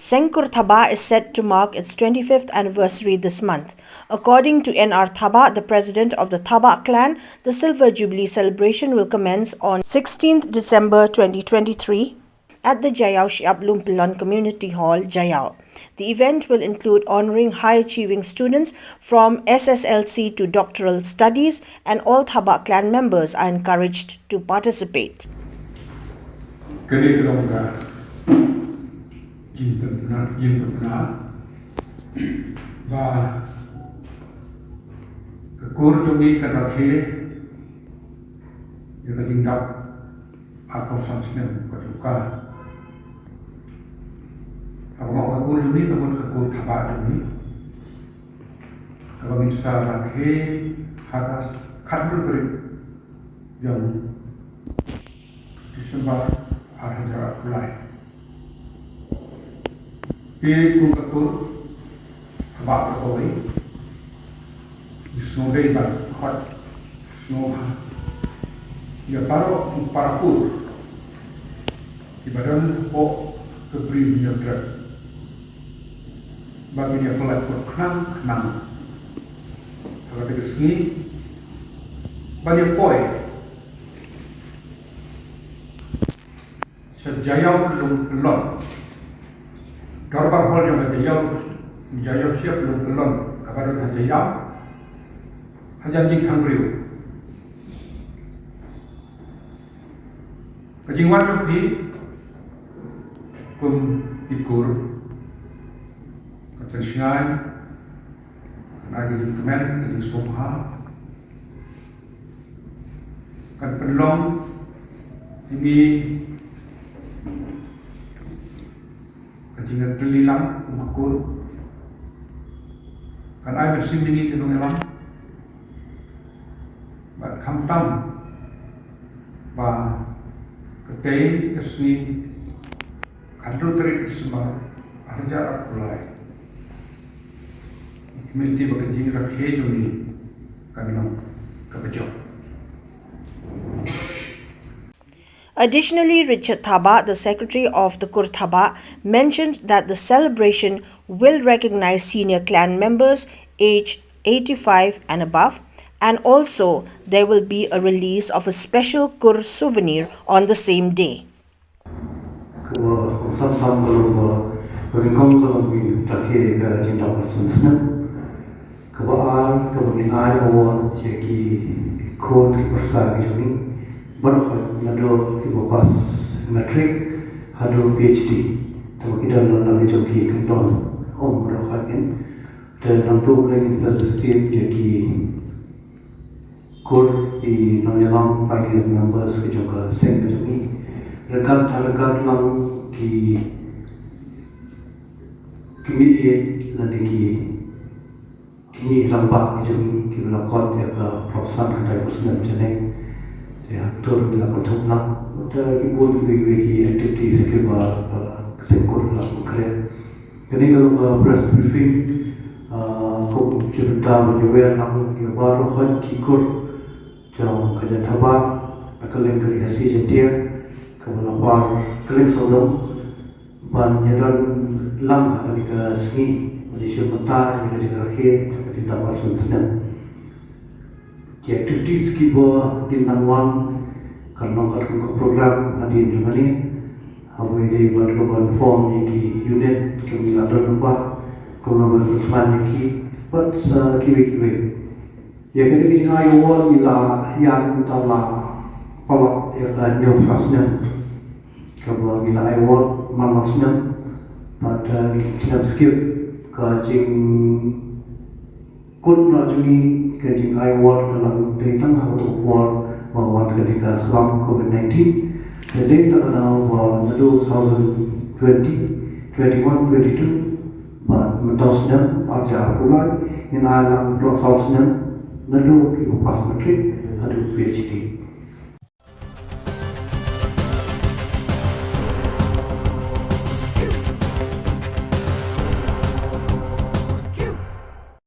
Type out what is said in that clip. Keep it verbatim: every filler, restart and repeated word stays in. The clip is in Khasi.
Seng Kur Thabah is set to mark its twenty-fifth anniversary this month. According to N R Thabah, the president of the Thabah clan, the Silver Jubilee celebration will commence on sixteenth December twenty twenty-three at the Jaiaw Shyiap Lumpyllon Community Hall, Jaiaw. The event will include honoring high achieving students from S S L C to doctoral studies, and all Thabah clan members are encouraged to participate. Kane ka long ka jingpynbna, jingpynbna ba ka kur jong ngi kan rakhe ïa ka jingdap arphew san snem ka jong ka. Haba nga ong ka kur jong ngi, ka mut ka kur Thabah jong ngi, kaba ngin sa rakhe ha ka khatphra tarik jong December ar hajar arphew lai. Phi kum ka kur Thabah baroh kawei, ngi sngewdei ban khot sngewbha ïa baroh ki para kur kiba don hapoh ka Bri Hynñiewtrep ba kin ïa pynlait khnang khnang ha kata ka sngi ban ïa poi sha Jaiaw Lumpyllon. Dorbar Hall jong ka Jaiaw, Jaiaw Shyiap Lumpyllon kaba don ha Jaiaw, hajan jingkhang briew. Ka jingwan jong phi kum ki kur kan pynshngaiñ, kan ai ka jingkmen, ka jingsngewbha, kan pynlong ïa ngi ka jingïatylli lang kum ka kur, kan ai mynsiem ïa ngi ki nongïalam. Bad khamtam ba katei ka sngi khatphra tarik December ar hajar arphew lai, ngi kyrmen ba ka jingrakhe jong ngi kan long kaba jop. Additionally, Richard Thabah, the secretary of the Kur Thabah, mentioned that the celebration will recognize senior clan members aged eighty-five and above, and also there will be a release of a special Kur souvenir on the same day. Kaba kongsan sam ka long ba, ba nyngkong ka long ba ngin rakhe ïa ka jingdap arphew san snem. Kaba ar, kaba ngin ai award ïa ki khun ki pyrsa ki jong ngi baroh, naduh kiba pass matric haduh PhD. Te ba ki don la la ki jong ki kyndon, ym baroh, ngin, te nangta ngin sa esteem ïa ki kur, ki nongïalam, pioneer members ki jong ka seng ka jong ngi. Ryngkat, ryngkat lang ki, ki mih ïeit lane ki, ki rangbah ki jong ngi kiba la khot ïa ka phraphew san kynthei phew snem janeng. Te ha ktur ngi la kynthup lang. Te ki bun kiwei kiwei ki activities kiba, uh, ka seng kur la pynkhreh. Kane ka long ka press briefing, ah, kum jingpynpaw ban ïawer lang ïa baroh ki kur jong ka jaid Thabah na ka liang ka Ri Khasi Jaiñtia kaba la par kylleng sawdong ban ïadon lang ha kane ka sngi ban ïashim bynta ïa ka jingrakhe ka jingdap arphew san snem. Ki activities kiba kin nang wan kan long katkum ka program hadien jong kane. Haba ïadei bad ka ban form ïa ki unit, ki ngi la don lypa kumno ban pynkhlaiñ ïa ki bad sa kiwei kiwei. Ïa kane ka jingai award ngi la ïa mynta la palat ïa ka hynñiewphew snem kaba ngi la ai award man la snem bad, eh, ngi khlem skip ka jing kut na jong ngi ka jingai award ka la dei tang ha kato ka por ba wan ka dei ka khlam covid nineteen. Ka dei tang ka daw ba naduh two thousand twenty, twenty-one, twenty-two bad mynta u snem ar hajar arphew lai ngin ai lang baroh saw snem naduh kiba pass matric haduh PhD.